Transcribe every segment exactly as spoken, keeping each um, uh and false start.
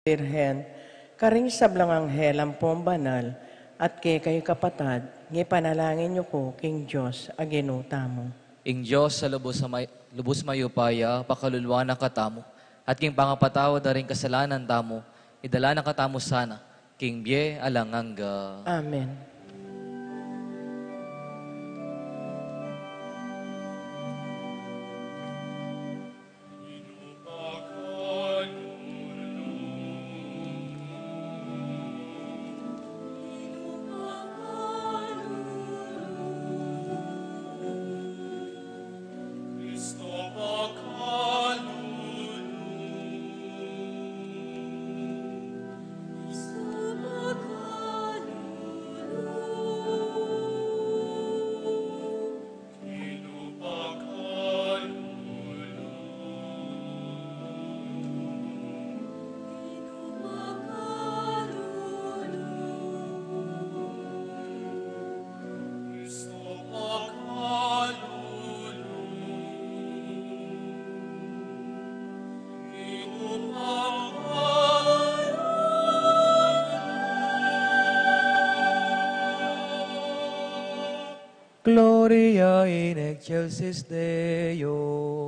Birhen, karing sablang anghel ampong banal, at kekayu kapatad, ngipanalangin yu ku king Dios a Ginu tamu. Ing Dios a lubus a may-, lubus mayupaya, pakalulwan na katamu, at king pangapatawad da ring kasalanan tamu, idala na katamu sana king bie alang angga. Amen. Gloria in excelsis Deo.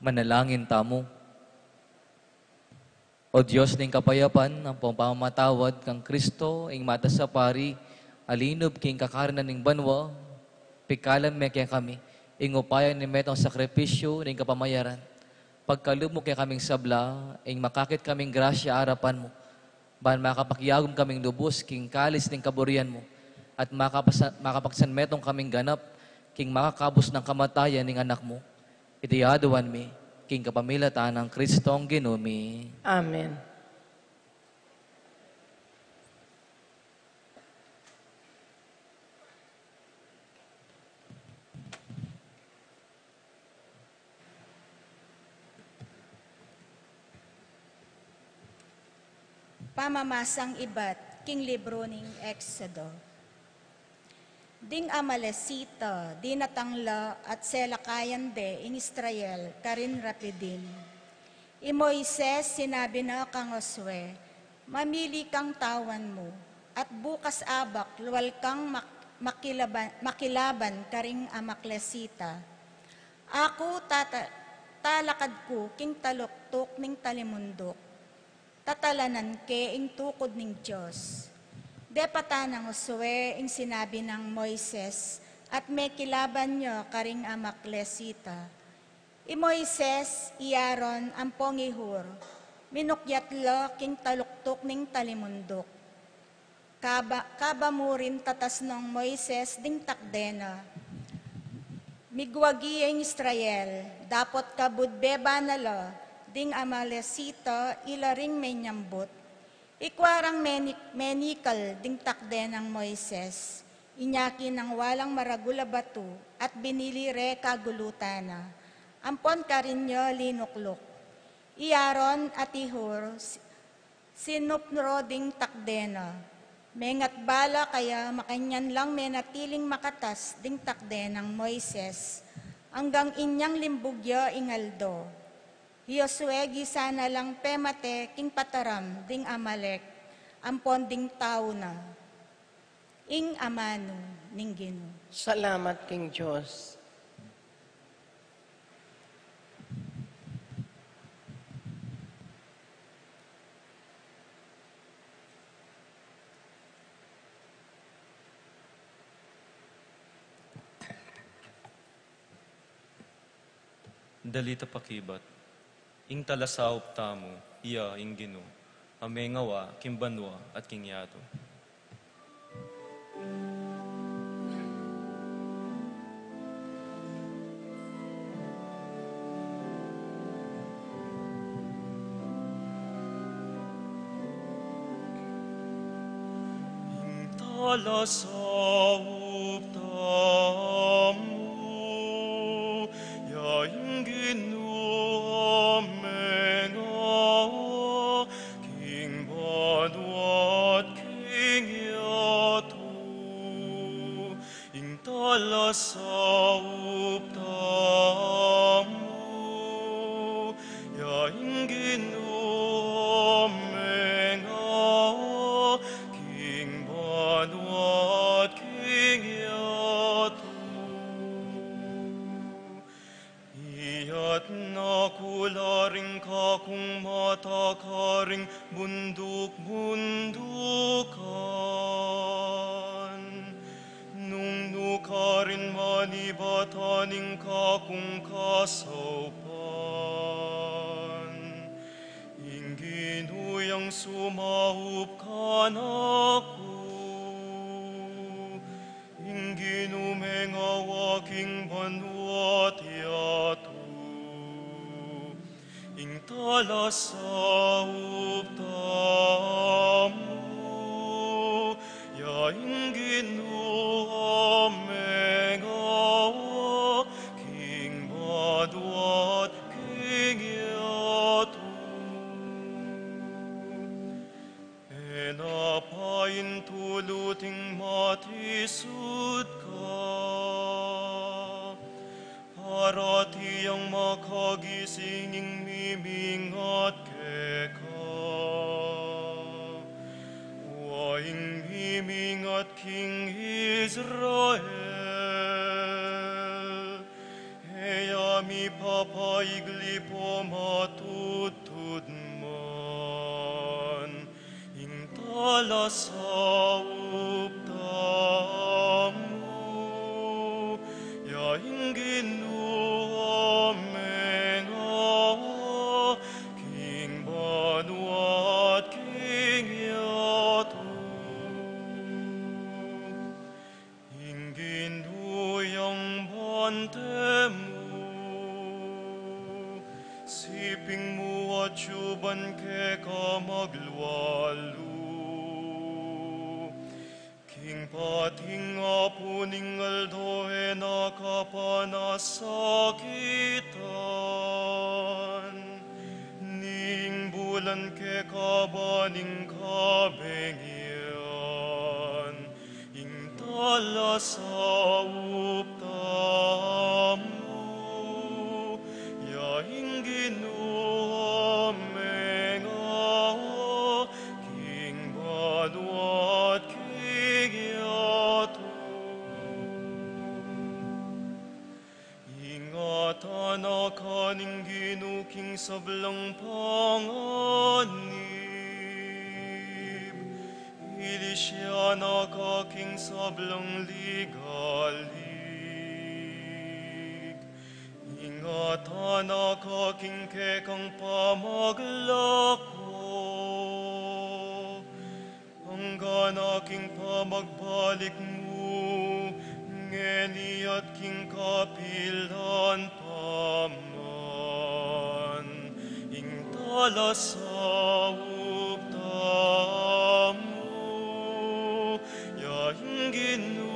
Manalangin tamu. O Dios ning kapayapan, ampong pamamatawad kang Kristo, ing matas a pari, a linub king kakarinan ning banua, pikalan me kekami ing upaya ning metung sakripisyu ning kapamayaran. Pagkalub mu kekaming sabla, ing makakit kaming grasya arapan mu, ban makapakyagum kaming lubus king kalis ning kaburian mu, at makapasa-, makapagsanmetung kaming ganap king makakabus nang kamatayan ning Anak mu. Iti aduan mi king kapamilatan nang Kristong Ginu mi. Amen. Pamamasang ibat king libru ning Exodo. Ding Amalesita, dinatang la at selakayan de ing Israel karin Refidim. I Moises sinabi na kang Josue, "Mamili kang tawan mu, at bukas abak lual kang mak-, makilaban, makilaban karing Amalesita. Aku tata-, talakad ku king taluktuk ning talimunduk. Tatalanan ke ing tukud ning Dios." Depatan nang Josue ing sinabi nang Moises, at mekilaban ya karing Amalesita. I Moises, i Aaron, ampong i Hur, minukyat la king taluktuk ning talimunduk. Kaba, kaba murin tatas nong Moises ding takde na, migwagi ing Israel, dapot kabud beba na la ding Amalesita ila ring menyambut. Ikua rang meni-, menikal ding takde nang Moises, inyaki nang walang maragul a batu, at binili re kagulutan na, ampon karin ya linukluk. I Aaron at i Hur, si-, sinupro ding takde na. Mengat bala kaya makanyan lang menatiling makatas ding takde nang Moises, anggang inyang limbug ya ing aldo. Hi Josue gisa na lang pemate king pataram ding Amalek, ampon ding tau na. Ing amanu ning Ginu. Salamat king Dios. Dalit a pakibat. Ing talasaup tamu, iya ing Ginu, a mengawa king banua at king yatu. Ing talasaup tamu, iya ing Ginu a mengawa king banua at king yatu. Ing talasaup tamu, iya ing Ginu a mengawa king banua at king yatu. Iyatas ku la ring kakung mata karing bunduk-bundukan, nung nu karin manibatan ing kakung kasaupan. Ing Ginu yang sumaup kanaku, ing Ginu mengawa king banua at yatu. Ing talasaup tamu, iya ing Ginu a mengawa king banua at king yatu. E na paintulut ing matisud ka, parati yang makagising ing mimingat keka. Wa ing mimingat king Israel, e ya mi Ipapaigli pu matudtud man ing talasaup tamu, ya ing Ginu a mengawa king banua at king yatu. Ing Ginu yang bante mu. Siping mu atyu ban keka maglualu. King pating apu ning aldo e na ka panasakitan, ning bulan keka ba ning kabengian. Ing talasaup tamu, ya ing Ginu a mengawa king banua at king yatu. Ingatan na ka ning Ginu king sablang panganib, ilisyan na ka king sablang ligalig. Ingatan na ka king kekang pamaglako, angga na king pamagbalik mu ngeni at king kapilan pa man. Ing talasaup tamu, ya ing Ginu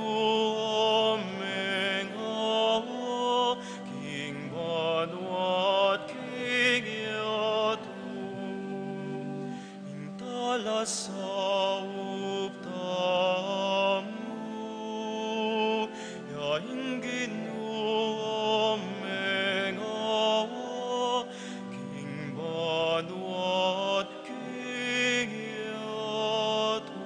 a mengawa king banua at king yatu. Ing talasaup tamu, ya ing Ginu a mengawa king banua at king yatu.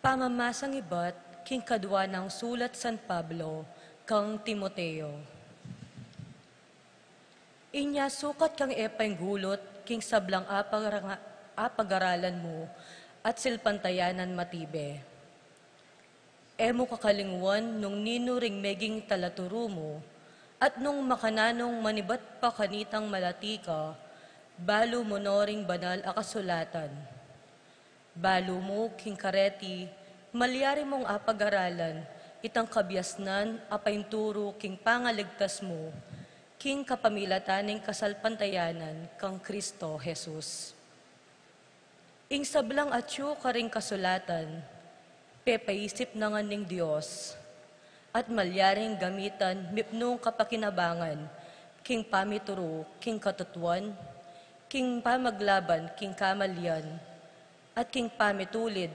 Pamamasang ibat king kadua nang sulat San Pablo kang Timoteo. Inya sukat kang e panggulut king sablang apagara-, apagaralan mu at silpantayanan matibe. E mu kakalingwan nung ninu ring meging talaturu mu, at nung makananung manibat pa kanitang malati ka, balu mu no ring banal a kasulatan. Balu mu king kareti, malyari mung apagaralan itang kabiasnan a painturu king pangaligtas mu, king kapamilatan ning kasalpantayanan kang Kristo Jesus. Ing sablang atyu karing kasulatan, pepaisip na ngan ning Dios, at malyaring gamitan mipnung kapakinabangan king pamituru king katutuan, king pamaglaban king kamalian, at king pamitulid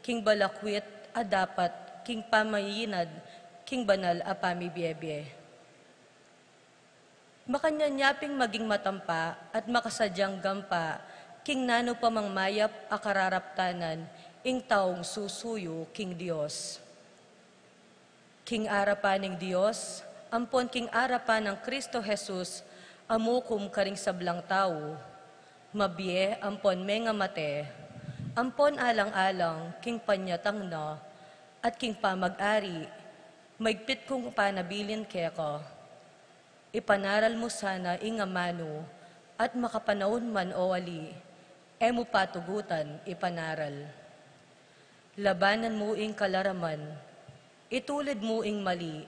king balakwit a dapat king pamainad king banal a pamibiebie. Makanyan ya ping maging matampa at makasadyang gampa king nanu pa mang mayap a kararaptanan ing taung susuyu king Dios. King arapan ning Dios, ampon king arapan nang Kristo Jesus, a mukum karing sablang tau, mabie ampon mengamate, ampon alang-alang king panyatang na, at king pamag-ari, maigpit kung panabilin keka. Ipanaral mu sana ing amanu, at makapanaun man o ali, e mu patugutan ipanaral. Labanan mu ing kalaraman, itulid mu ing mali,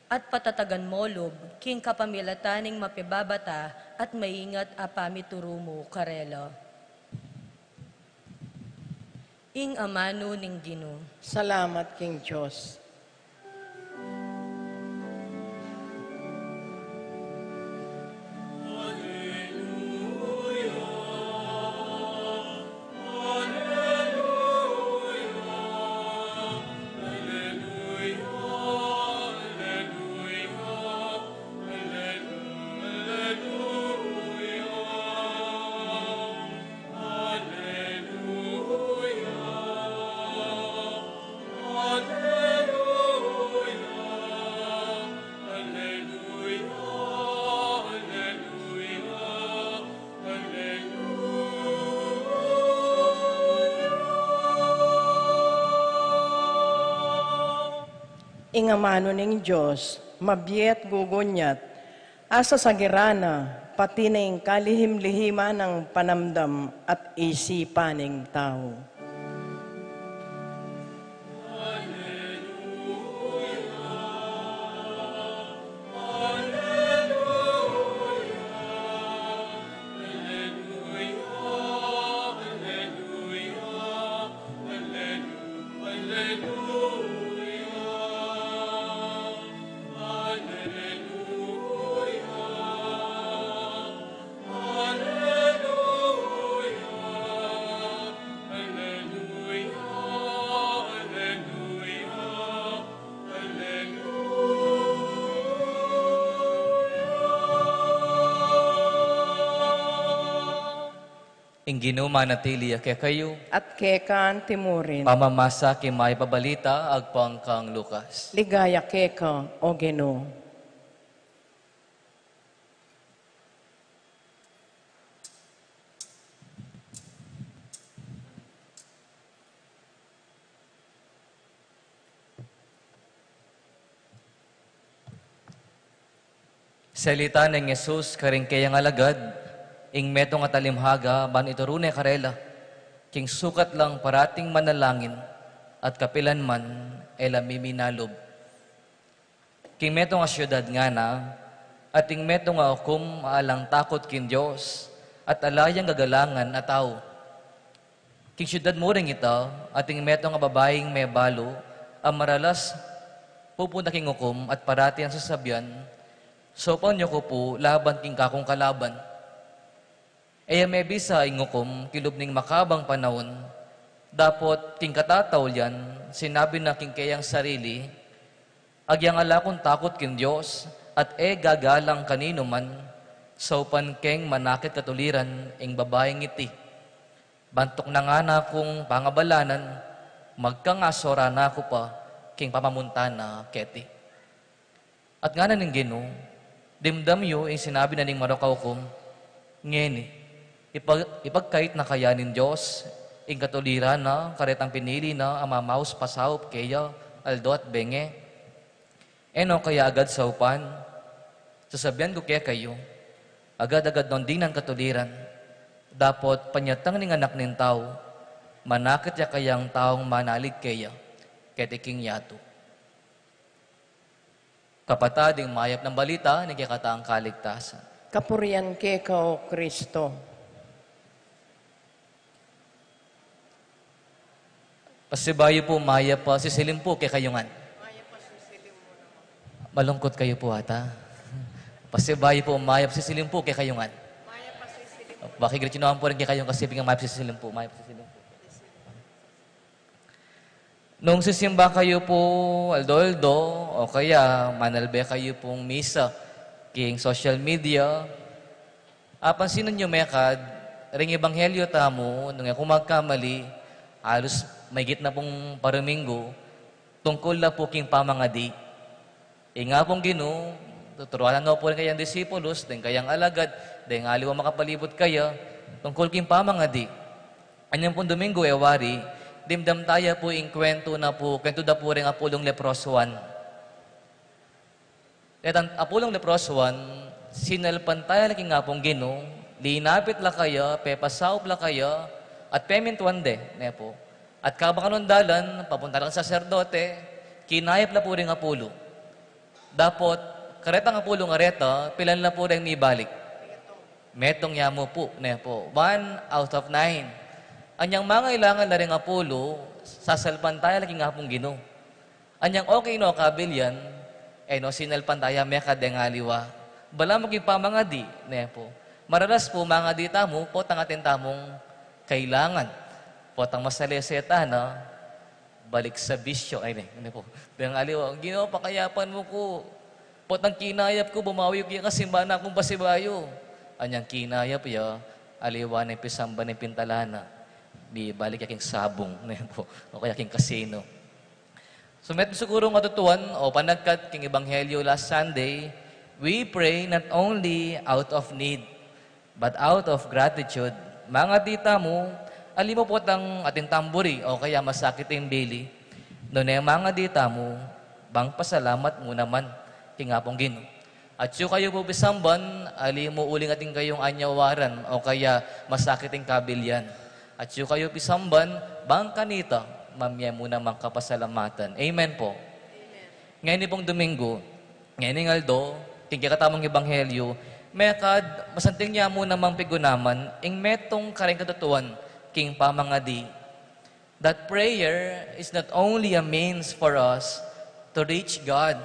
at patatagan mo lub king kapamilatan ning mapibabata at maingat a pamituru mu karela. Ing amanu ning Ginu. Salamat king Dios. Ing amanu ning Dios, mabie at gugunyat, asasagiran na pati na ing kalihim-lihiman nang panamdam at isipan ning tau. Ing Ginu manatili ya kekayu. At keka antimurin. Pamamasa king mayap a balita agpang kang Lucas. Ligaya keka, O Ginu. Salita nang Jesus karing kayang alagad, ing metung a talimhaga, ban ituru ne karela, king sukat lang parating manalangin, at kapilan man e la miminalub. King metung a siudad ngana, ating metung a ukum a alang takut king Dios, at ala yang gagalangan a tau. King siudad mu ring ita, ating metung a babaing mebalu, a maralas pupunta king ukum at parati yang sasabian, "Saupan yu ku pu laban king kakung kalaban." E ya mebisa ing ukum king lub ning makabang panaun, dapot king katataulian, sinabi na king keyang sarili, "Agyang ala kung takut king Dios, at e gagalang kaninu man, saupan keng manakit katuliran ing babaing iti. Bantuk na ngana kung pangabalanan, magkangasora na ku pa king pamamunta na keti." At ngana ning Ginu, "Dimdam yu ing sinabi na ning marok a ukum. Ngeni, ipag-, ipagkait na kaya ning Dios ing katuliran na karetang pinili na a mamaus pasaup keya aldo at bengi? E no kaya agad saupan? Sasabian ku kekayu, agad-agad nong dinan katuliran, dapot panyatang ning Anak ning Tau, manakit ya kayang taung manalig keya keti king yatu." Kapatad, ing mayap nang balita ning kekatang kaligtasan. Kapurian keka, O Kristo. Pasibayu pu, mayap a sisilim pu kekayu ngan. Malungkut kayu pu ata. Pasibayu pu, mayap a sisilim pu kekayu ngan. Baki gritinu pu rin kekayung kasiping a mayap a sisilim pu, mayap a sisilim pu. Nung sisimba kayu pu aldo-aldo, o kaya manalbe kayu pung misa king social media, apansinan yu mekad, ring ebanghelyo tamu, nung e ku magkamali, alus maygit na pung paruminggu, tungkul na pu king pamangadi. Ing Apung Ginu, tuturuan na no pu ring kayang disipulus, deng kayang alagad, deng aliwa makapalibut kaya, tungkul king pamangadi. Anyang pung Duminggu e wari, dimdam taya pu ing kwentu na pu, kwentu da pu ring apulung leprosuan. Detang apulung leprosuan, sinalpan taya la king Apung Ginu, linapit la kaya, pepasaup la kaya, at pemintuan de, ne pu. At kabang kanung dalan, papunta la king saserdote, kinayap la pu ring apulu. Dapot, karetang apulung areta, pilan la pu reng mibalik? Metung ya mu pu, ne pu. One out of nine. Anyang mangailangan la ring apulu, sasalpan taya la king Apung Ginu. Anyang okay no kabil yan, e no sinalpan taya mekad deng aliwa. Balamu king pamangadi, ne pu. Maralas pu mangadi tamu, potang atin tamung kailangan. Potang masalese tana, balik sa bisyo, ay, ne, ne pu. Deng aliwa, "Ginu, pakayapan mu ku. Potang kinayap ku, bumawi ku ya, kasi mana kung pasibayu." Anyang kinayap ya, aliwa na ing pisamba na ing pintalana. Bibalik ya king sabung, ne pu. O kaya king kasino. So, metung sigurung katutuan o panagkat king Ebanghelyo last Sunday, we pray not only out of need, but out of gratitude. Mangadi tamu, ali mu potang atin tamburi o kaya masakit ing bili. Nune mangadi tamu, Bang pasalamat mu naman king Apung Ginu. At yu kayu pu pisamban, ali mu uling atin kayung anyawaran o kaya masakit ing kabilyan. At yu kayu pisamban, bang kanita, mamie mu namang kapasalamatan. Amen po. Ngeni pung Domingo, ngeni ngan aldo, king kekatamung ebanghelyo, mekad masanting ya mu namang pigunaman ing metung kareng katutuan king pamangadi. That prayer is not only a means for us to reach God.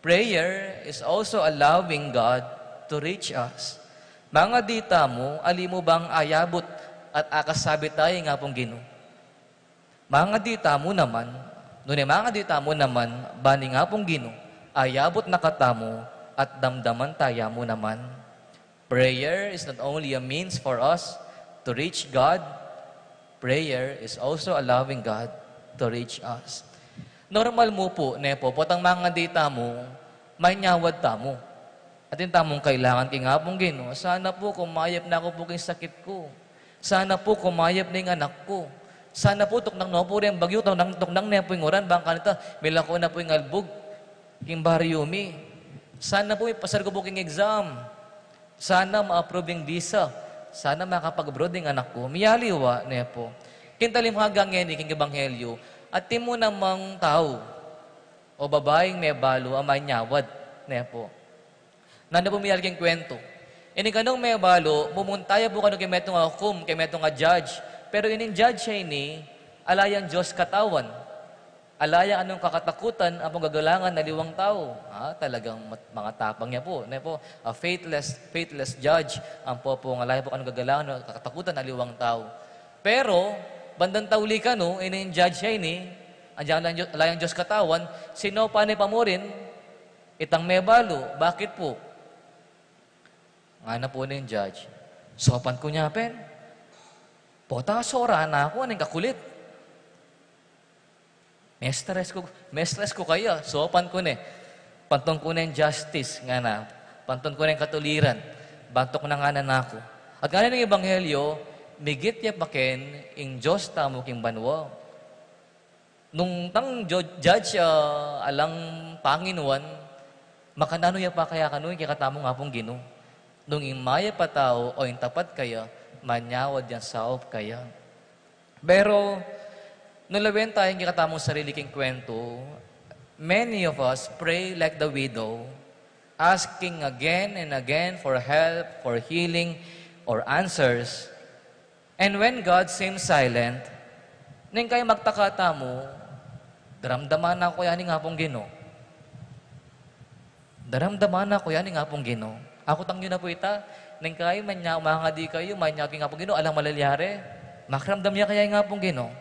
Prayer is also allowing God to reach us. Mangadi tamu, ali mu bang ayabut at akasabit taya ing Apung Ginu. Mangadi tamu naman, nune mangadi tamu naman, ban ing Apung Ginu, ayabut na katamu at damdaman taya mu naman. Prayer is not only a means for us to reach God, prayer is also allowing God to reach us. Normal mu pu, ne pu, potang mangadi tamu, manyawad tamu. Atin tamung kailangan king Apung Ginu, sana pu kumayap na ku pu king sakit ku. Sana pu kumayap na ing anak ku. Sana pu tuknang no pu ring bagyu, tuknang, tuknang ne pu ing uran, bang kanita, milako na pu ing albug king baryu mi. Sana pu mipasar ku pu king exam. Sana ma-approve ing visa. Sana makapag-abroad ing anak ku. Miyaliwa, ne pu. King talimhaga ngeni king ebanghelyo, atin mu namang tau o babaing mebalu a manyawad, ne pu. Nanu pu miyari king kwentu? Ining kanung mebalu, mumunta ya pu kanu king metung a hukum, king metung a judge. Pero ining judge a ini, ala yang Dios katawan. Ala yang anung kakatakutan ampong gagalangan aliwang tau. Ah, talagang mat-, matapang ya pu, ne pu? A faithless, faithless judge, ampo pung ala ya pu kanung gagalangan, kakatakutan aliwang tau. Pero bandang tauli kanu, ining judge a ini, andiyan ala yang Dios, ala yang Dios katawan, sinopan ne pa mu rin itang mebalu. Bakit pu? Ngana pu ning judge, sopan ku ne pin. Pota, sora na ku, aning kakulit. Me-stress ku, me-stress ku kaya, sopan ku ne. Pantun ku neng justice, ngana. Pantun ku neng katuliran. Bantuk na ngana na ku. At ngana ning ebanghelyo, migit ya pa ken ing Dios tamu king banua. Nung itang ju-, judge, ah, alang panginuan, makananu ya pa kaya kanu ing kekatamung Apung Ginu? Nung ing mayap a tau o ing tapat kaya, manyawad yang saup kaya. Pero, nung lawen taya ing kekatamung sarili king kwentu, many of us pray like the widow, asking again and again for help, for healing, or answers. And when God seems silent, neng kaya magtaka tamu, daramdaman na ku ya ning Apung Ginu. Daramdaman na ku ya ning Apung Ginu. Akutang yu na pu ita, neng kaya manya-, mangadi kayu, manyawad king Apung Ginu, alang malalyari, makiramdam ya kaya ing Apung Ginu?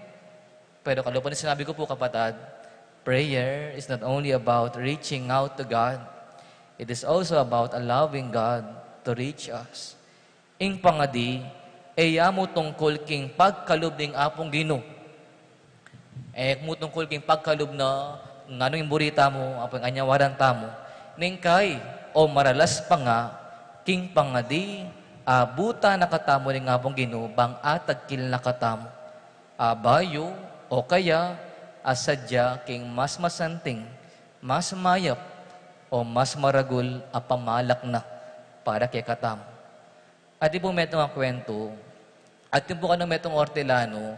Pero kalupa ning sinabi ku pu, kapatad, prayer is not only about reaching out to God, it is also about allowing God to reach us. Ing pangadi, e ya mu tungkul king pagkalub ning Apung Ginu. E mu tungkul king pagkalub na nganung ing buri tamu, ampo ing anyawaran tamu. Neng kaya, o maralas pa nga, king pangadi, abutan na katamu ning Apung Ginu, bang atagkil na katamu. A bayu, o kaya, a sadya king mas masanting, mas mayap, o mas maragul a pamalak na para kekatamu. Atin pu metung a kwentu, atin pu kanung metung ortelano,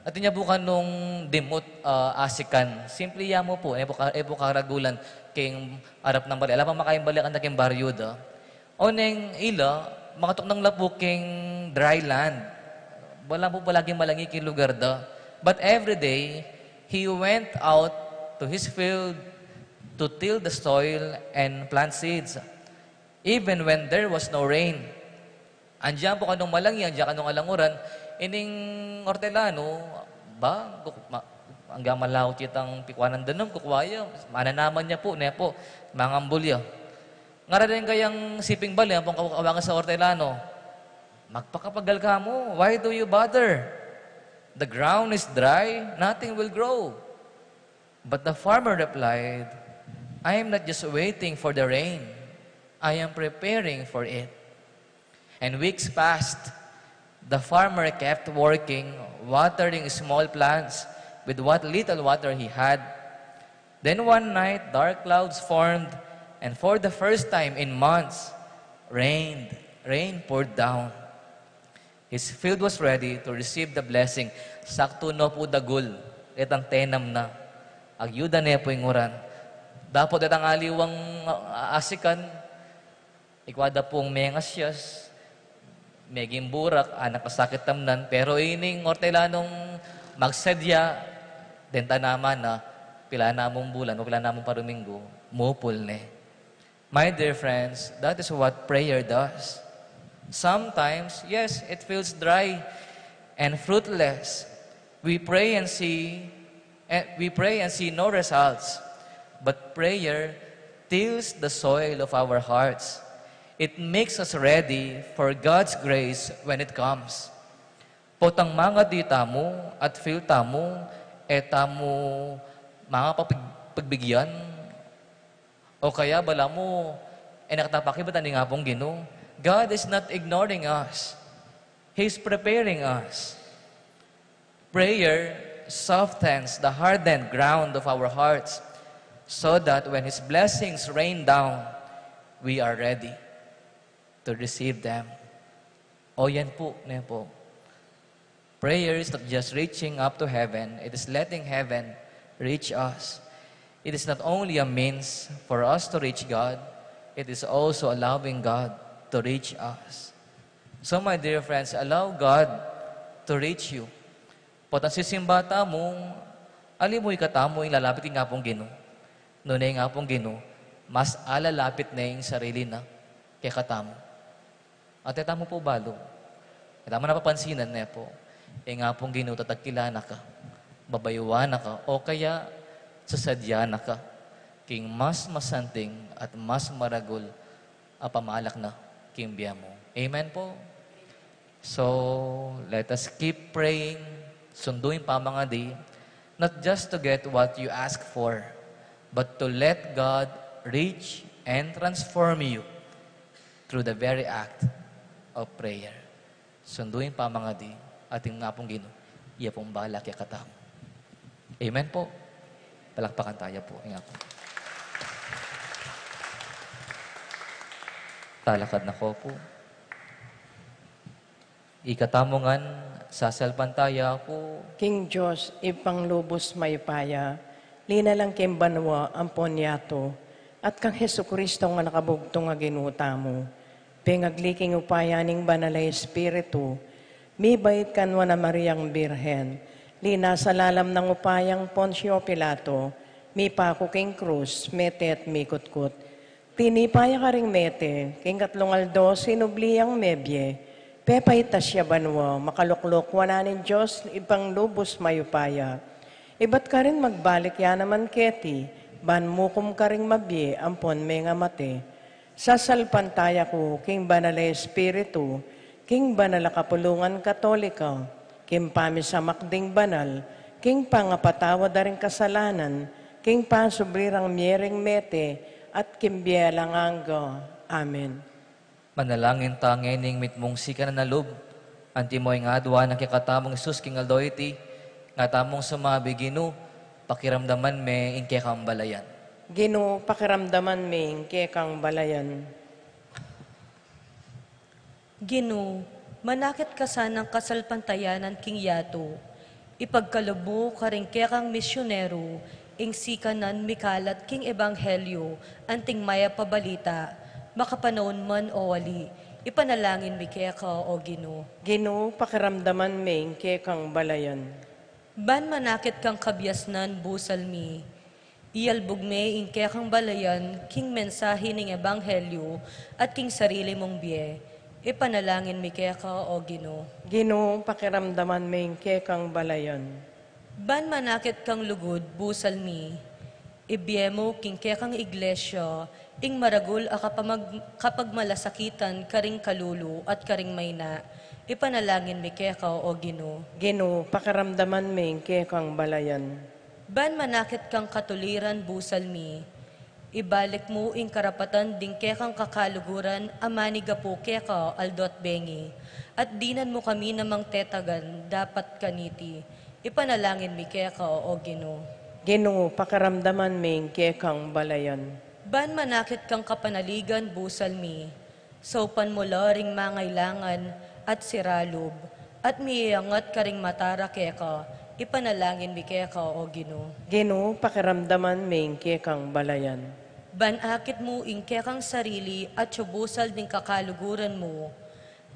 atin ya pu kanung dimut, ah, asikan. Simple ya mu pu, e pu ka-, e pu karagulan king arap nang bale. Ala pang makaing bale kanita king baryu da. Oneng ila, makatuknang la pu king dry land. Wala pu palaging malangi king lugar da. But every day, he went out to his field to till the soil and plant seeds. Even when there was no rain. Andiyan pu kanung malangi, andiyan kanung alang uran, ining ortelano, ba, kuk-, ma-, anggang malaut itang pikuanan danum, kukua ya, mananaman ya pu, ne pu, mangambul ya. Ngaran deng kayang siping bale, ampong kaw-, kawagan sa ortelano, "Magpakapagal ka mu, why do you bother? The ground is dry, nothing will grow." But the farmer replied, "I am not just waiting for the rain, I am preparing for it." And weeks passed. The farmer kept working, watering small plants with what little water he had. Then one night, dark clouds formed, and for the first time in months, rained, rain poured down. His field was ready to receive the blessing. Saktu na pu dagul, itang tenam na. Agyuda ne pu ing uran. Dapot itang aliwang, ah, asikan, ikwa da pung mengasyas, meging burak, anak kasakit tamnan, pero ining ortelanung magsadya, deng tanaman na, pila namung bulan, o pila namung paruminggu, mupul ne. My dear friends, that is what prayer does. Sometimes, yes, it feels dry and fruitless. We pray and see, eh, we pray and see no results. But prayer tills the soil of our hearts. It makes us ready for God's grace when it comes. Potang mangadi tamu at feel tamu, e tamu mangapapig-, pagbigyan, o kaya balamu, e na kata pakibatan ning Apung Ginu. God is not ignoring us. He's preparing us. Prayer softens the hardened ground of our hearts so that when His blessings rain down, we are ready to receive them. O yan pu, ne pu. Prayer is not just reaching up to heaven, it is letting heaven reach us. It is not only a means for us to reach God, it is also allowing God to reach us. So, my dear friends, allow God to reach you. Potang sisimba tamu, ali mu ikatamu ing lalapit king Apung Ginu. Nune ing Apung Ginu, mas alalapit ne ing sarili na kekatamu. At e tamu pu balu. E tamu na papansinan ne pu. Ing Apung Ginu tatagkilan na ka, babayuan na ka, o kaya sasadyan na ka king mas masanting at mas maragul a pamalak na king bie mu. Amen pu. So, let us keep praying, sundu ing pamangadi, not just to get what you ask for, but to let God reach and transform you through the very act of prayer. Sundu ing pamangadi, at ing Apung Ginu, iya pung bahala kekatamu. Amen pu. Palakpakan taya pu ing Apung. Talakad na ko pu. Ikatamu ngan, sasalpantaya ku king Dios, Ibpang lubus mayupaya, linalang king banua ampon yatu, at kang Jesucristo a anak a bugtung a Ginu tamu, pengagli king upaya ning Banal a Espiritu, mibait kang Nuan a Mariang Birhen, linasa lalam nang upayang Poncio Pilato, mipaku king krus, mete at mikutkut. Tinipa ya karing mete, king katlung aldo sinubli yang mebie, pepaitas ya banua, makalukluk wanan ning Dios, Ibpang lubus mayupaya. Ibat karin magbalik ya naman keti, ban mukum karing mabie ampon mengamate. Sasalpantaya ku king Banal a Espiritu, king banal a kapulungan Katolika, king pamisamak ding banal, king pangapatawad da ring kasalanan, king pasubli rang mie ring mete, at king bie alang angga. Amen. Manalangin ta ngening mitmung sikanan a lub, antimo ing aduan nang kekatamung Jesus king aldo iti, nga tamung sumabi, Ginu, pakiramdaman me ing kekang balayan. Ginu, pakiramdaman me ing kekang balayan. Ginu, manakit ka sanang kasalpantayanan king yatu. Ipagkalub mu karing kekang misyonero ing sikanan mikalat king ebanghelyo anting mayap a balita, makapanaun man o ali. Ipanalangin mi keka, O Ginu. Ginu, pakiramdaman me ing kekang balayan. Ban manakit kang kabiasnan, busal mi. Iyalbug me ing kekang balayan king mensahe ning ebanghelyo at king sarili mung bie. Ipanalangin mi keka, O Ginu. Ginu, pakiramdaman me ing kekang balayan. Ban manakit kang lugud, busal mi. Ibie mu king kekang iglesia ing maragul a kapamag-, kapagmalasakitan karing kalulu at karing maina. Ipanalangin mi keka, O Ginu. Ginu, pakiramdaman me ing kekang balayan. Ban manakit kang katuliran, busal mi. Ibalik mu ing karapatan ding kekang kakaluguran a manigapu keka aldo at bengi, at dinan mu kami namang tetagan dapat kaniti. Ipanalangin mi keka, O Ginu. Ginu, pakiramdaman me ing kekang balayan. Ban manakit kang kapanaligan, busal mi. Saupan mu la ring mangailangan at siralub, at miangat karing mata ra keka, ipanalangin mi keka, O Ginu. Ginu, pakiramdaman me ing kekang balayan. Ban akit mu ing kekang sarili at yu busal ning kakaluguran mu,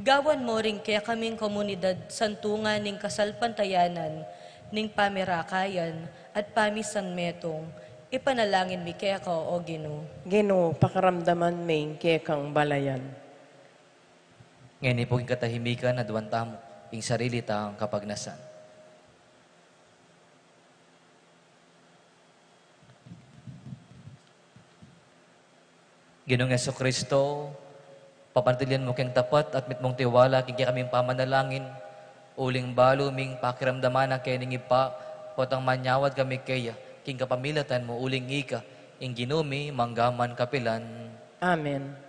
gawan mu ring kekaming komunidad santungan ning kasalpantayanan, ning pamirakayan, at pamisanmetung, ipanalangin mi keka, O Ginu. Ginu, pakiramdaman me ing kekang balayan. Ngeni pu king katahimikan, aduan tamu ing sarili tang kapagnasan. Ginung Jesucristo, papanatilian mu keng tapat at mitmung tiwala king kekaming pamanalangin, uling balu ming pakiramdaman na keni ning Ibpa, potang manyawad kami keya, king kapamilatan mu uling ika, ing Ginu mi, mangga man kapilan. Amen.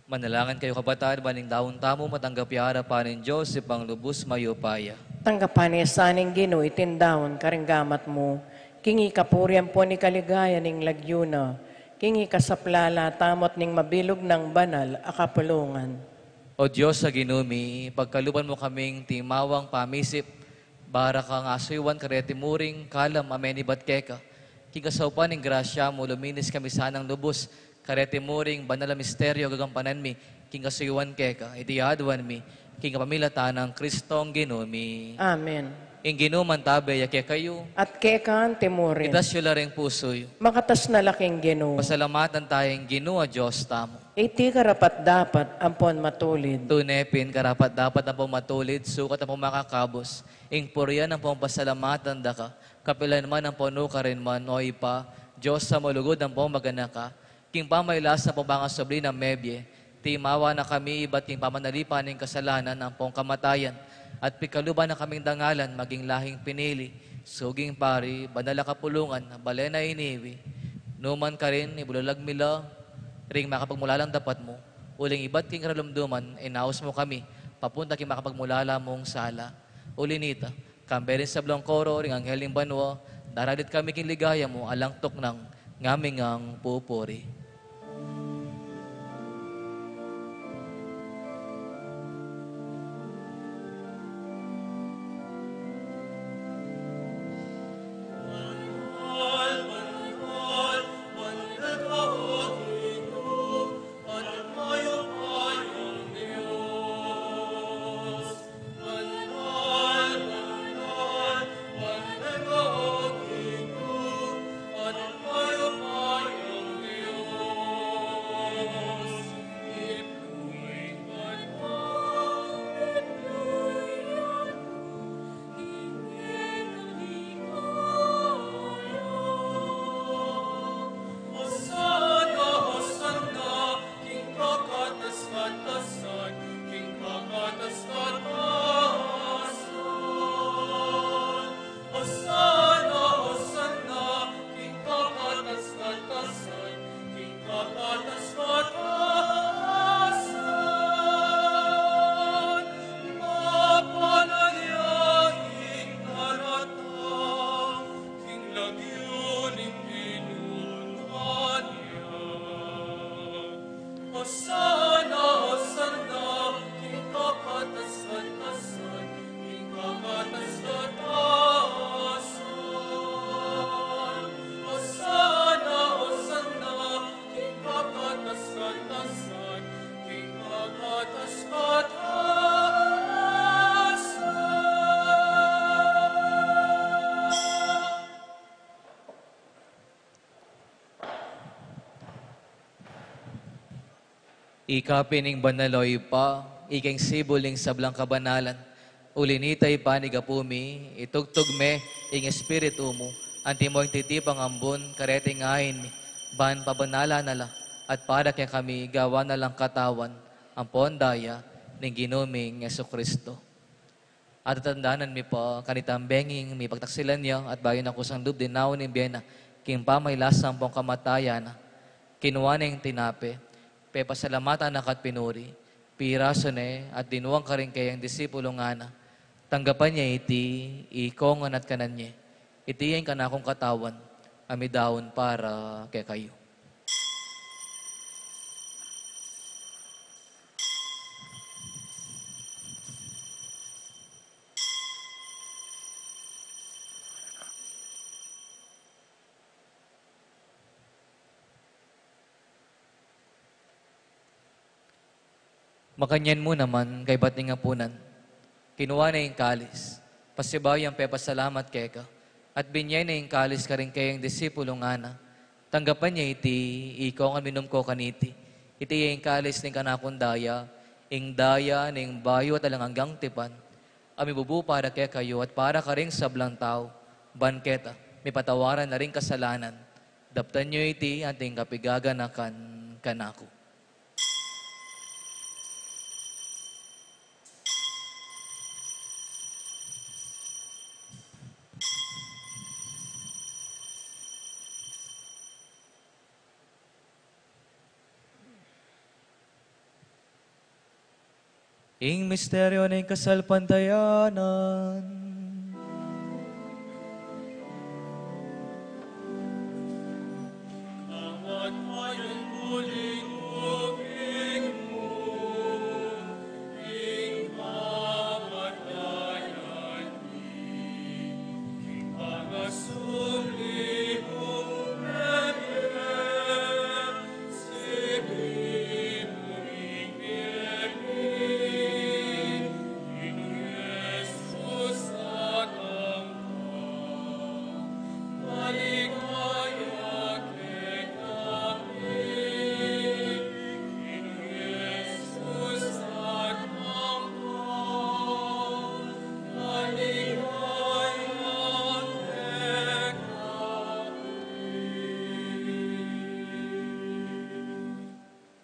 Manalangin kayu, kapatad, ban ing daun tamu matanggap ya king arapan ning Dios, Ibpang lubus mayupaya. Tanggapan na sa ning Ginu iting daun karing gamat mu, king ikapuri ampon ikaligayan ning lagyu na, king ikasaplala tamu at ning mabilug nang banal a kapulungan. O Dios a Ginu mi, pagkaluban mu kaming timawang pamisip, bara kang asuyuan kareti muring kalam a menibat keka. King kasaupan ning grasya mu, luminis kami sanang lubus kareti muring banal a misteryo a gagampanan mi king kasuyuan keka. Iti aduan mi king kapamilatan nang Kristong Ginu mi. Amen. Ing Ginu mantabe ya kekayu. At keka anti murin. Itas yu la ring pusu yu. Makatas na la king Ginu. Pasalamatan taya ing Ginu a Dios tamu. Iti karapat-dapat ampon matulid. Tune pin karapat-dapat ampon matulid, sukat ampon makakabus, ing purian ampon pasalamatan da ka, kapilan man ampon nukarin man, o Ibpa, Dios a malugud ampon maganaka, king pamagkasakit ampon pangasubli nang mebie, timawa na kami ibat king pamanalipan ning kasalanan ampon kamatayan, at pikaluban na kaming dangalan maging lahing pinili, suging pari, banal a kapulungan, balen a iniwi. Nukarin, ibulalag mi la ring makapagmulalang dapat mu, uling ibat king karalumduman, inaus mu kami papunta king makapagmulala mung sala. Uli nita, kambe ring sablang koro ring anghel ning banua, daralit kami king ligaya mu, alang tuknang ngaming ngang pupuri. Hosanna, Hosanna, king kakatas-katasan, king kakatas-katasan. Hosanna, Hosanna, king kakatas-katasan, king kakatas-katasan. Ika pin ing banal, o Ibpa, ika ing sibul ning sablang kabanalan. Uli nita, Ibpa, king gapu mi, itugtug me ing Espiritu mu, antimo ing titipang ambun kareting ain mi, ban pabanalan na la, at para kekami gawan na lang katawan ampon daya ning Ginu ming Jesucristo. At tatandanan mi pa kanitang benging mipagtaksilan ya, at bayu na kusang lub dinaun ing bie na king pamagkasakit ampon kamatayan na, kinua ne ing tinape, pepasalamatan na ka at pinuri, pirasu ne, at dinuang karing keyang disipulu, ngana: Tanggapan ye iti, ikong ngan at kanan ye. Iti ya ing kanakung katawan, a midaun para kekayu. Makanyan mu naman, kaybat ning apunan, kinua ne ing kalis, pasibayu yang pepasalamat keka, at binye ne ing kalis karing keyang disipulu, ngana: Tanggapan ye iti, ikong ngan minum ko kaniti. Iti ya ing kalis ning kanakung daya, ing daya ning bayu at alang anggang tipan, a mibubu para kekayu at para karing sablang tau, ban keta mipatawaran la ring kasalanan. Daptan yu iti anting kapaganakan kanaku. Ing misteryo ning kasalpantayanan.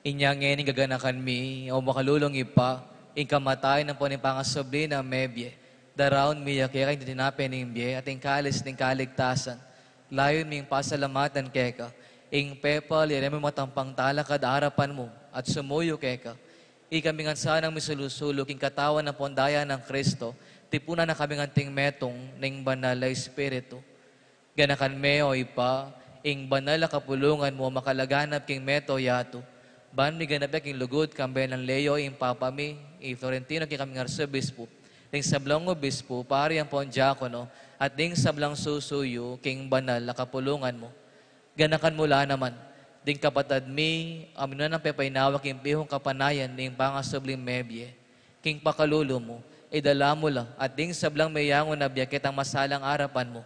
Inya ngeni gaganakan mi, o makalulung Ibpa, ing kamatayan ampon ing pangasubli nang mebie, daraun mi ya keka ing tinape ning bie at ing kalis ning kaligtasan. Layun ming pasalamatan keka ing pepal, ing matampang talakad arapan mu at sumuyu keka. Ikami ngan sanang misulu-sulu king katawan ampon daya nang Kristo, tipunan na kami ngan anting metung ning Banal a Espiritu. Ganakan me, o Ibpa, ing banal a kapulungan mu a makalaganap king mabilug a yatu, ban miganap ya king lugud kambe nang Leo ing Papa mi, i Florentino king kaming Arsobispu, ding sablang obispu, pari ampon diakono, at ding sablang susuyu king banal a kapulungan mu. Ganakan mu la naman ding kapatad mi a minuna nang pepainawa king pihung kapanayan ning pangasubling mebie. King pakalulu mu, idala mu la at ding sablang meyangu na bie ketang masalang arapan mu.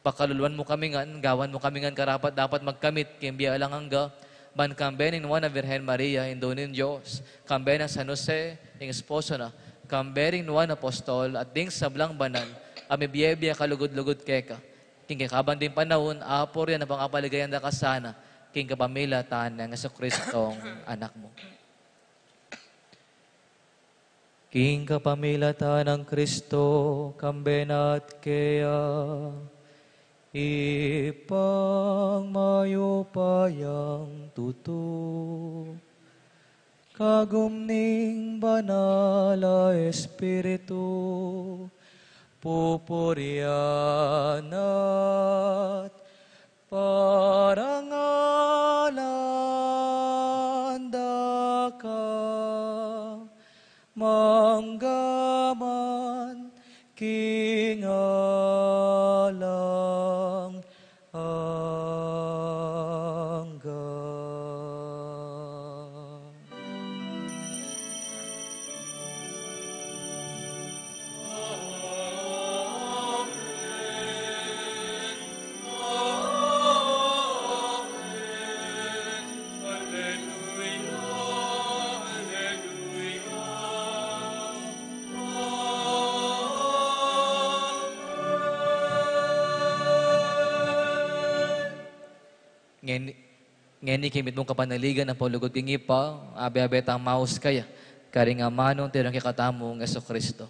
Pakaluluan mu kami ngan, gawan mu kami ngan karapat-dapat magkamit king bie alang angga, ban kambe ning Nuan a Virgen Maria, Indu ning Dios, kambe nang San Jose, ing esposo na, kambe ring Nuan a Apostol, at ding sablang banal a mibie-bie a kalugud-lugud keka. King kekaban ding panaun, apurian ampon paligayan da ka sana, king kapamilatan nang Jesucristong Anak mu. King kapamilatan nang Kristo, kambe na at keya, Ibpang mayupayang tutu, kagum ning Banal a Espiritu, pupurian at parangalan da ka, mangga man king alang angga. Ngeni, ngeni king mitmung kapanaligan ampon lugud king Ibpa, abe-abe tang maus kaya, karing amanu, tirang kekatamung Jesucristo.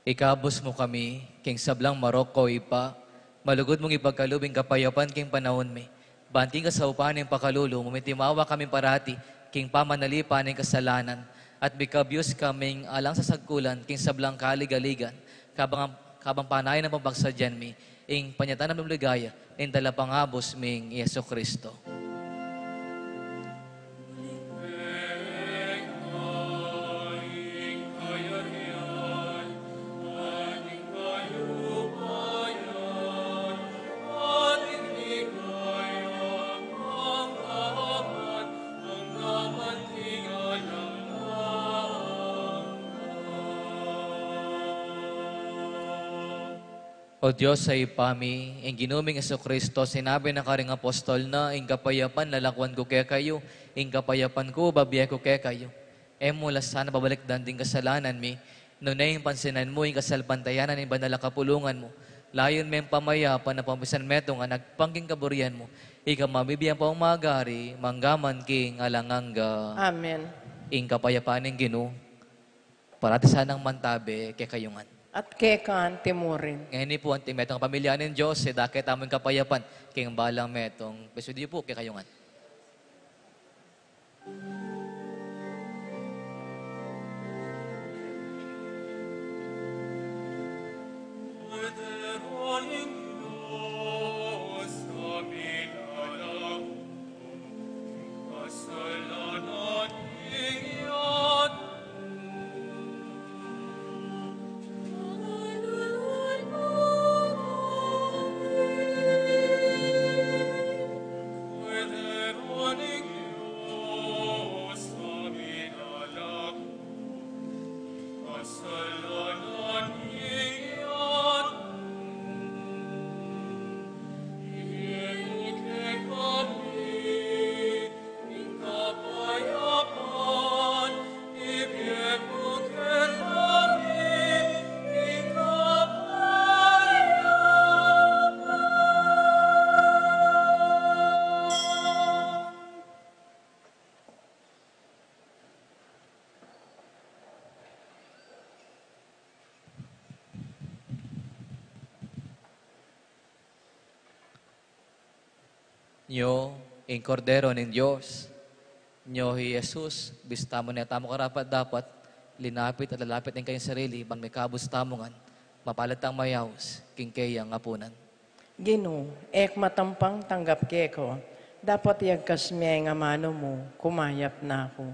Ikabus mu kami king sablang marok, o Ibpa, malugud mung ipagkalub ing kapayapan king panaun mi. Ban king kasaupan ning pakalulu mu, mitimawa kami parati king pamanalipan ning kasalanan, at mikabus kaming alang sasagkulan king sablang kaligaligan, kabang, kabang panayan nang pamagsadyan mi ing panyatang a ligaya ning Talapangabus ming Jesucristo. O Dios a Ibpa mi, ing Ginu ming Jesucristo, sinabi na karing apostol na, "Ing kapayapan lalakwan ku kekayu, ing kapayapan ku bibie ku kekayu." E mu la sana babalikdan ding kasalanan mi, nune ing pansinan mu ing kasalpantayanan ning banal a kapulungan mu. Layun me ing pamayapan a pamisan metung a agpang king kaburian mu. Ika mabibie ampong magari, mangga man king alang angga. Amen. Ing kapayapan ning Ginu parati sanang mantabe kekayu ngan. At keka anti mu rin. Ngeni pu, anti metung a pamilya ning Dios, idake tamu ing kapayapan king balang metung. Presidio pu, kekayu ngan. Nyo ing Kordero ning Dios. Nyo i Jesus, bista mu ne tamu karapat-dapat linapit at lalapit ning kayang sarili, ban mikabus tamu ngan, mapalad tang mayaus king kayang apunan. Ginu, e ku matampang tanggap keka, dapot iyagkas me ing amanu mu, kumayap na ku.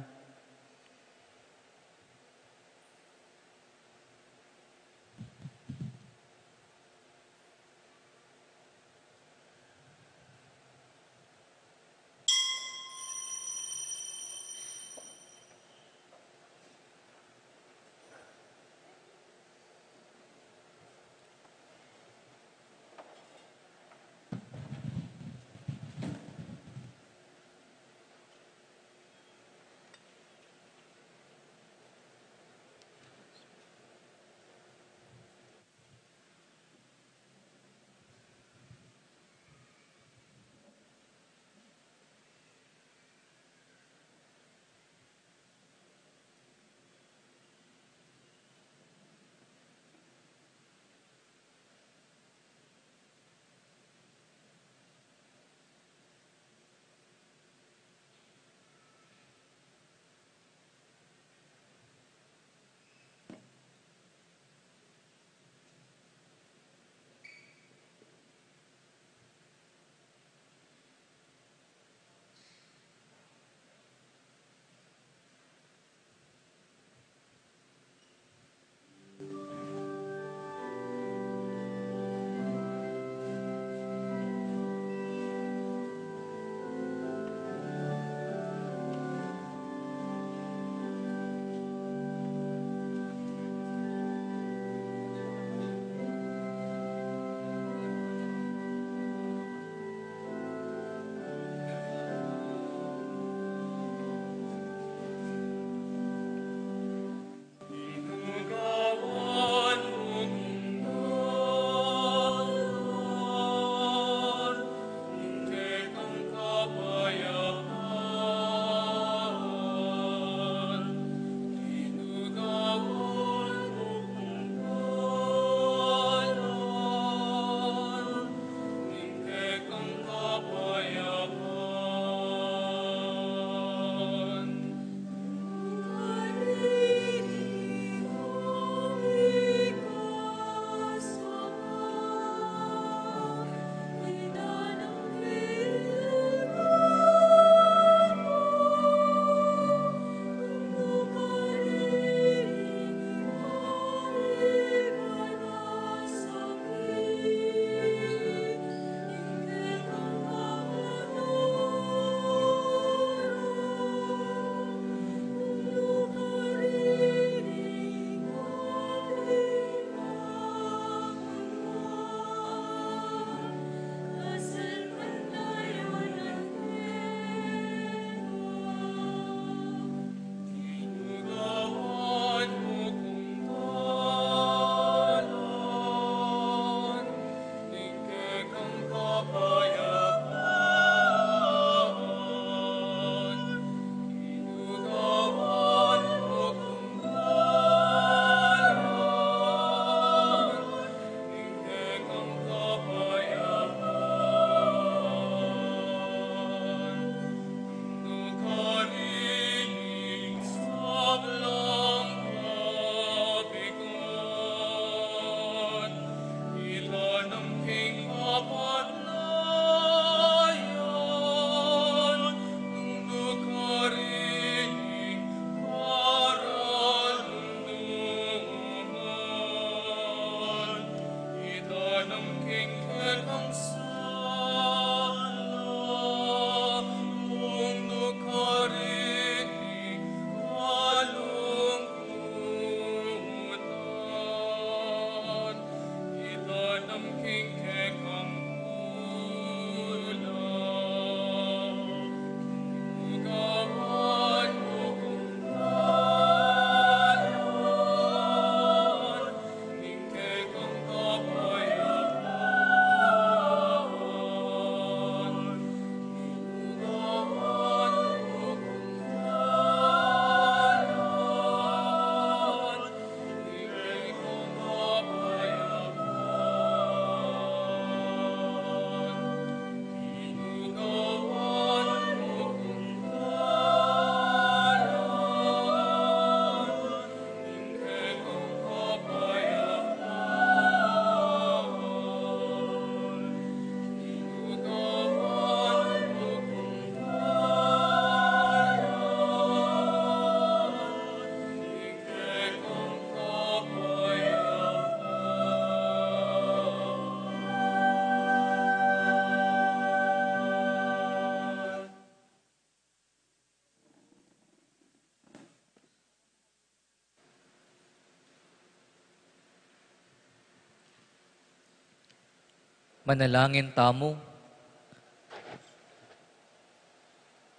Manalangin tamu.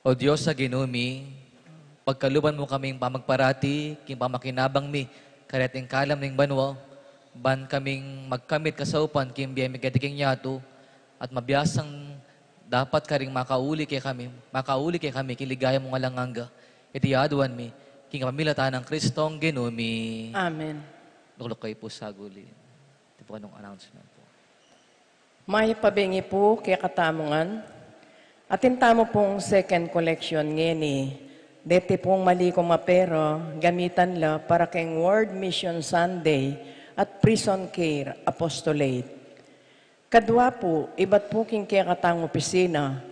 O Dios a Ginu mi, pagkaluban mu kaming pamagparati king pamakinabang mi kareting kalam ning banua, ban kaming magkamit kasaupan king bie mi keti king yatu, at mabiasang dapat karing makauli kekami, makauli kekami king ligaya mung alang angga. Iti aduan mi king kapamilatan nang Kristong Ginu mi. Amen. Lukluk kayu pu saguli. Iti pu kanung announcement pu. Mayap a bengi pu kekatamu ngan. Atin tamu pung second collection ngeni. Deti pung malikum a pera, gamitan la para king World Mission Sunday at Prison Care Apostolate. Kadua pu, ibat pu king kekatang opisina,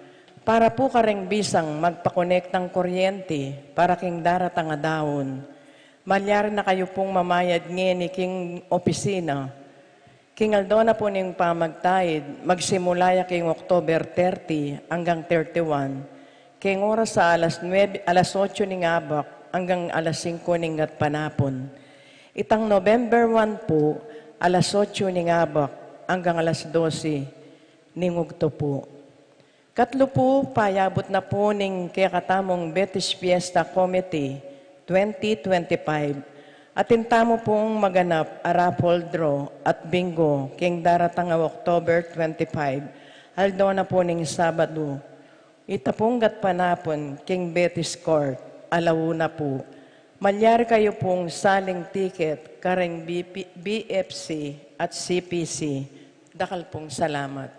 para pu kareng bisang magpakonektang kuryente para king daratang a daun. Malyari na kayu pung mamayad ngeni king opisina. King aldo na pu ning pamagtaid, magsimula ya king October thirty anggang thirty-one. King oras a alas nuebe, alas otso ning abak anggang alas singko ning gatpanapun. Itang November one pu, alas otso ning abak anggang alas dose ning ugto pu. Katlu pu, payabut na pu ning kekatamung Betis Fiesta Committee twenty twenty-five. Atin tamu pung maganap a raffle draw at bingo king daratang a October twenty-five, aldo na pu ning Sabadu. Ita pung gatpanapun king Betis Court, ala una pu. Malyari kayu pung saling tiket kareng B P, B F C at C P C. Dakal pung salamat.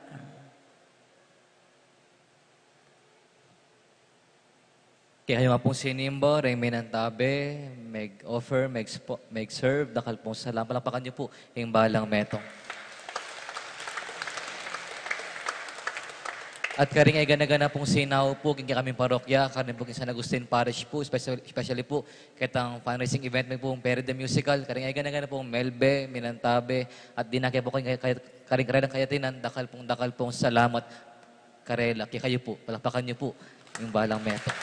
Kekayu nga pung sinimba, reng minantabe, meg-offer, meg-spo-, meg-serve, dakal pung salamat. Palakpakan yu pu ing balang metung. At karing e gana-gana pung sinaup pu king kekaming parokya, karin pu king San Agustin Parish pu, especially, especially pu ketang fundraising event mi pu, Pere the Musical, karing e gana-gana pung Melbe, minantabe, at dinake pu karing, karing, karing karelang kayatinan, dakal pung, dakal pung salamat. Karela, kekayu pu, palakpakan yu pu ing balang metung.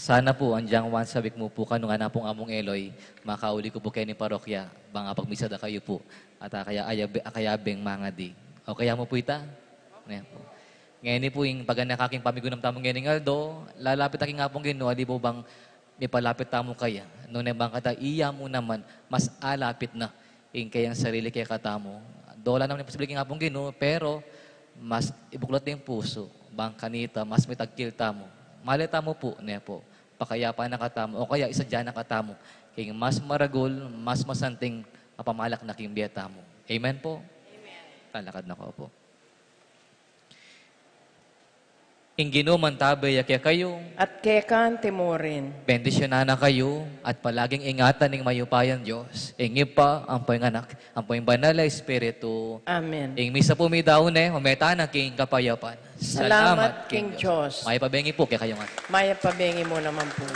Sana pu, agyang wan sabik mu pu kanu, ngana pung Among Eloy, makauli ku pu keni parokya, bang apagmisa da kayu pu, at akaya, ayabe-, akayabeng mangadi. O kaya mu pu ita? Ne pu. Ngeni pu ing paganaka king pamigunam tamu ngening aldo, lalapit na king Apung Ginu, ali pu bang mipalapit tamu kaya. Nune bang kata iya mu naman, mas alapit na ing kayang sarili kekatamu. Dola naman ing posible king Apung Ginu, pero mas ibuklat ing pusu, bang kanita, mas mitagkil tamu. Malay tamu pu, ne pu, pakayapan na katamu, o kaya isadya na katamu king mas maragul, mas masanting a pamalak na king bie tamu. Amen pu? Amen. Talakad na ko pu. Ing Ginu mantabe ya kekayu. At keka naman murin. Bendisyunan na kayu at palaging ingatan ning mayupayang Dios, ing Ibpa, ampo ing Anak, ampo ing Banal a Espiritu. Amen. Ing misa pu midaun ne, ume tana king kapayapan. Salamat king Dios. Mayap a bengi pu kekayu ngan. Mayap a bengi mu naman pu.